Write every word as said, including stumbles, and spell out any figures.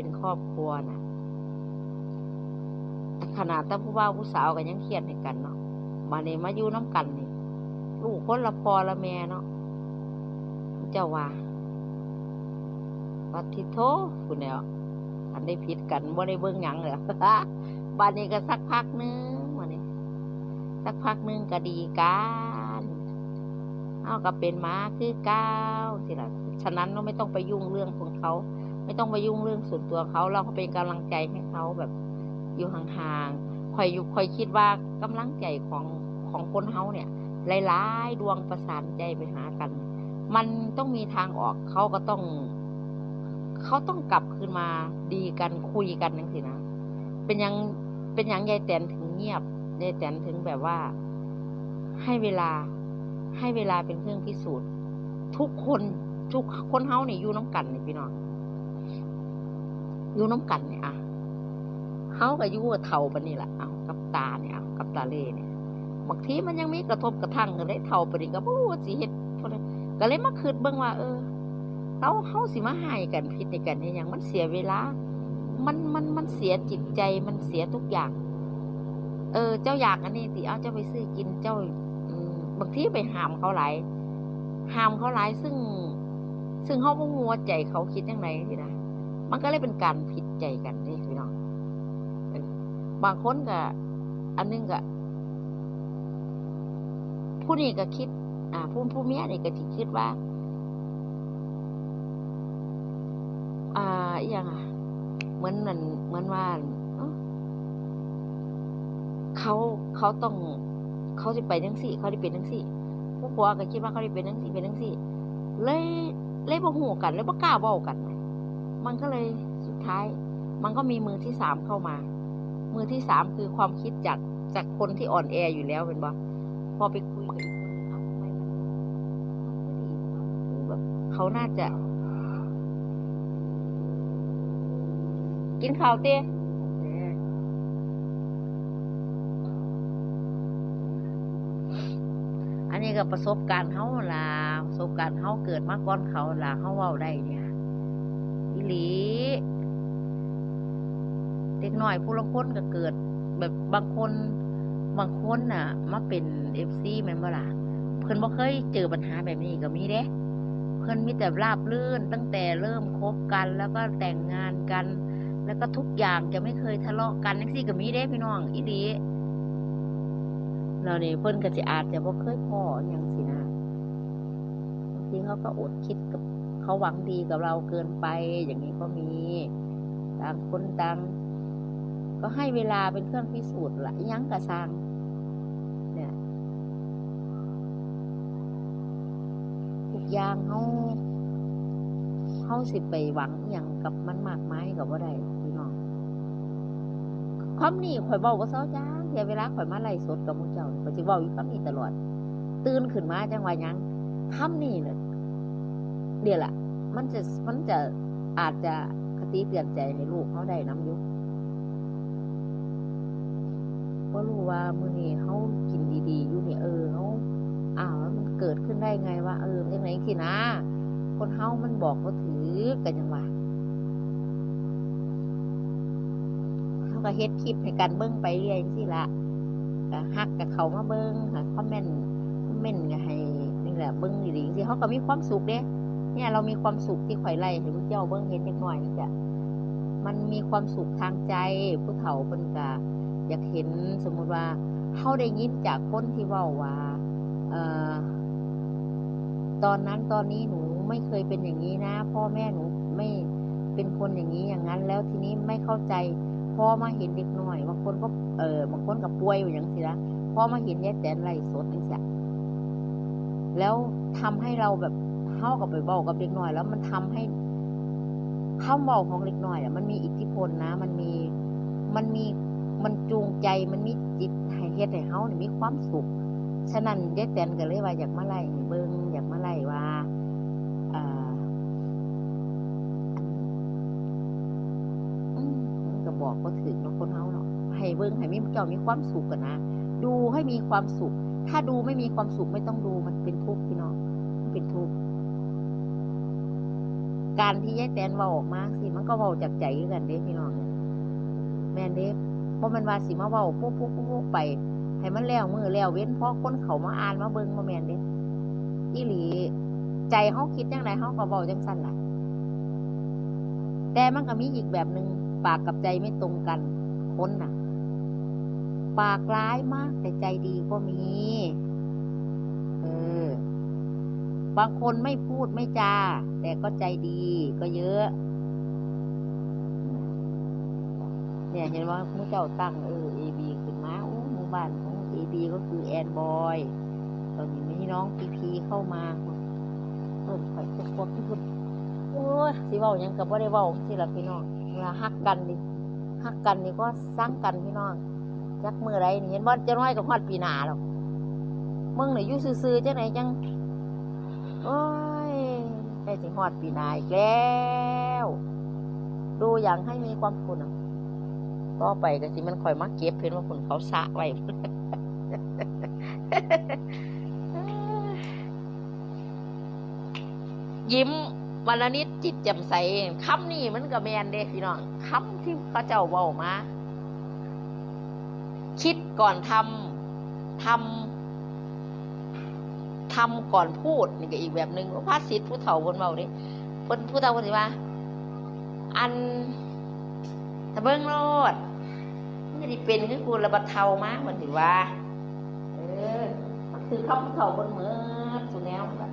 เป็นครอบครัวน่ะ ขนาดแต่ผู้บ่าวผู้สาวก็ยังเครียดให้กันเนาะ บาดนี้มาอยู่นำกันนี่ ลูกคนละพ่อละแม่เนาะ เจ้าว่า ปัดทิโท พู้นแหล้ว อันได้ผิดกันบ่ได้เบิ่งหยังเลย บาดนี้ก็สักพักหนึ่ง บาดนี้ สักพักหนึ่งก็ดีกัน เฮาก็เป็นหมาคือเก่าสิล่ะ ฉะนั้นเราไม่ต้องไปยุ่งเรื่องของเขา ไม่ต้องไปยุ่งเรื่องส่วนตัวเขา เราก็เป็นกำลังใจให้เขาแบบอยู่ห่างๆ ข้อยอยู่ ข้อยคิดว่ากำลังใจของ ของคนเฮาเนี่ย หลายๆ ดวงประสานใจไปหากัน มันต้องมีทางออก เขาก็ต้อง เขาต้องกลับคืนมาดีกัน คุยกันจังซี้นะ เป็นหยัง เป็นหยังยายแตนถึงเงียบ ยายแตนถึงแบบว่า ให้เวลา ให้เวลาเป็นเครื่องพิสูจน์ ทุกคน ทุกคนเฮานี่อยู่นำกันนี่พี่น้อง อยู่นำกันนี่อะ เฮาก็อยู่เฒ่าปานนี้ล่ะ เอา กับตานี่ เอา กับตาเล่นี่ บางทีมันยังมีกระทบกระทั่งกันเด้ เฒ่าปานนี้ก็บ่ฮู้ว่าสิเฮ็ดเท่าใด ก็เลยมาคิดเบิ่งว่า เออ เฮา เฮาสิมาฮ้ายกัน ผิดให้กันเฮ็ดหยัง มันเสียเวลา มัน มัน มันเสียจิตใจ มันเสียทุกอย่าง เออ เจ้าอยากอันนี้ติ เอา เจ้าไปซื้อกิน เจ้า อืม บางทีไปห้ามเขาหลาย ห้ามเขาหลาย ซึ่ง ซึ่งเฮาบ่ฮู้ว่าใจเขาคิดจั่งใดจังซี้นะ มันก็เลยเป็นการผิดใจกันเด้พี่น้อง เออ บางคนก็ อันหนึ่งก็ ผู้นี้ก็คิด อ่า ผู้ ผู้เมียนี่ก็สิคิดว่า อ่า อิหยังอะ เหมือนนั่น เหมือนว่า เอ้า เขา เขาต้อง เขาสิไปจั่งซี้ เขาสิเป็นจั่งซี้ ผู้ผัวก็คิดว่าเขาสิเป็นจั่งซี้ เป็นจั่งซี้ เลย เลยบ่ฮู้กัน เลยบ่กล้าเว้ากัน มันก็เลย สุดท้าย มันก็มีมือที่สามเข้ามา มือที่สามคือความคิดจาก จากคนที่อ่อนแออยู่แล้ว แม่นบ่ พอไปคุยกับอีกคนหนึ่ง เอ้า ทำไมมัน มันก็ดีวะ คือแบบ เขาน่าจะ กินข้าวติ โอเค อันนี้ก็ประสบการณ์เฮาล่ะ ประสบการณ์เฮาเกิดมาก่อนเขาล่ะ เฮาเว้าได้เนี่ย อีหลี เด็กน้อยผู้ลางคนก็เกิด แบบบางคน บางคนน่ะ มาเป็น เอฟซี แม่นบ่ล่ะ เพิ่นบ่เคยเจอปัญหาแบบนี้ก็มีเด้ เพิ่นมีแต่ราบรื่นตั้งแต่เริ่มคบกัน แล้วก็แต่งงานกัน แล้วก็ทุกอย่างจะไม่เคยทะเลาะกันจั่งซี้ก็มีเด้พี่น้อง อีหลี แล้วนี่เพิ่นก็สิอาจจะบ่เคยพ้ออิหยังซี้นะ บางทีเขาก็อดคิดกับ เขาหวังดีกับเราเกินไป อย่างนี้ก็มี ต่างคนต่าง ก็ให้เวลาเป็นเครื่องพิสูจน์ละ อิหยังก็ซ่าง เนี่ย ทุกอย่างเฮา เฮาสิไปหวังอิหยังกับมันมากมายก็บ่ได้พี่น้อง คำนี้ข้อยเว้าบ่เซาจักเทื่อ เวลาข้อยมาไลฟ์สดกับหมู่เจ้า ข้อยสิเว้าอยู่คำนี้ตลอด ตื่นขึ้นมาจั่งว่าหยัง คำนี้น่ะ เดี๋ยวล่ะ มันจะ มันจะ อาจจะคติเตือนใจให้ลูกเฮาได้นำอยู่ บ่รู้ว่ามื้อนี้เฮากินดีๆ อยู่นี่ เออ เฮา อ้าว มันเกิดขึ้นได้ไงวะ เออ จั่งใดจั่งซี้นะ คนเฮามันบอกบ่ถืก ก็จั่งว่า เฮาก็เฮ็ดคลิปให้กันเบิ่งไปเรื่อยจั่งซี้ล่ะ ก็ฮักก็เข้ามาเบิ่ง หาคอมเมนต์ คอมเมนต์ก็ให้ นี่แหละ เบิ่งดีๆ จั่งซี้ เฮาก็มีความสุขเด้ เนี่ย เรามีความสุขที่ข้อยไลฟ์ให้หมู่เจ้าเบิ่ง เห็นเด็กน้อยจั่งซี้ มันมีความสุขทางใจ ผู้เฒ่าเพิ่นก็อยากเห็น สมมุติว่าเฮาได้ยินจากคนที่เว้าว่า เอ่อ ตอนนั้นตอนนี้หนูไม่เคยเป็นอย่างนี้นะ พ่อแม่หนูไม่เป็นคนอย่างนี้อย่างนั้น แล้วทีนี้ไม่เข้าใจ พอมาเห็นเด็กน้อย บางคนก็ เอ่อ บางคนก็ป่วยอยู่จั่งซี้นะ พอมาเห็นยายแตนไลฟ์สดจั่งซี้ แล้วทำให้เราแบบ เฮาก็ไปเว้ากับเด็กน้อย แล้วมันทำให้ คำเว้าของเด็กน้อยอะ มันมีอิทธิพลนะ มันมี มันมี มันจูงใจ มันมีจิตให้เฮ็ดให้เฮานี่มีความสุข ฉะนั้นยายแตนก็เลยว่าอยากมาไลฟ์ให้เบิ่ง อยากมาไลฟ์ว่า เอ่อ อัน อืม มันก็บอกบ่ถืกเนาะ คนเฮาเนาะ ให้เบิ่งให้มี เจ้ามีความสุขกันนะ ดูให้มีความสุข ถ้าดูไม่มีความสุขไม่ต้องดู มันเป็นทุกข์พี่น้อง มันเป็นทุกข์ การที่ยายแตนเว้าออกมาสิ มันก็เว้าจากใจคือกันเด้พี่น้อง แม่นเด้ บ่แม่นว่าสิมาเว้าปุ๊บปุ๊บปุ๊บปุ๊บไป ให้มันแล้วมื้อแล้วเว็น พอคนเขามาอ่านมาเบิ่ง บ่แม่นเด้ อีหลี ใจเฮาคิดจั่งใดเฮาก็เว้าจั่งซั่นล่ะ แต่มันก็มีอีกแบบหนึ่ง ปากกับใจไม่ตรงกัน คนน่ะ ปากร้ายมากแต่ใจดีก็มี เออ บางคนไม่พูดไม่จา แต่ก็ใจดีก็เยอะ เนี่ยเห็นว่าหมู่เจ้าตั้ง เออ เอ บี ขึ้นมา โอ้ หมู่บ้านของ เอ บี ก็คือแอนบอย ตอนนี้มีน้องพีพีเข้ามา เพิ่นไปพวกพวกที่เพิ่น โอ้ย สิเว้าหยังก็บ่ได้เว้าสิล่ะพี่น้อง เวลาฮักกันนี่ ฮักกันนี่ก็ซังกันพี่น้อง จักมื้อใดนี่ เห็นบ่ จักหน่อยก็ฮอดปีหน้าแล้ว มึงนี่อยู่ซื่อๆ จังได๋จัง โอ้ย ใกล้สิฮอดปีหน้าอีกแล้ว ดูอย่างให้มีความสุขนะ ต่อไปก็สิแม่นข่อยมาเก็บ เห็นว่าเพิ่นเขาสระไว้ ยิ้มวันละนิดจิตแจ่มใส คำนี้มันก็แม่นเด้พี่น้อง คำที่เขาเจ้าเว้ามา คิดก่อนทำ ทำ ทำก่อนพูด นี่ก็อีกแบบหนึ่ง ภาษิตผู้เฒ่าเพิ่นเว้าเด้ เพิ่น ผู้เฒ่าเพิ่นสิว่า อัน ถ้าเบิ่งโลด มันก็สิเป็นคือกูละบัดเฒ่ามา เพิ่นสิว่า เออ มันคือคำผู้เฒ่าเพิ่นหมดซุแนวนั่นล่ะ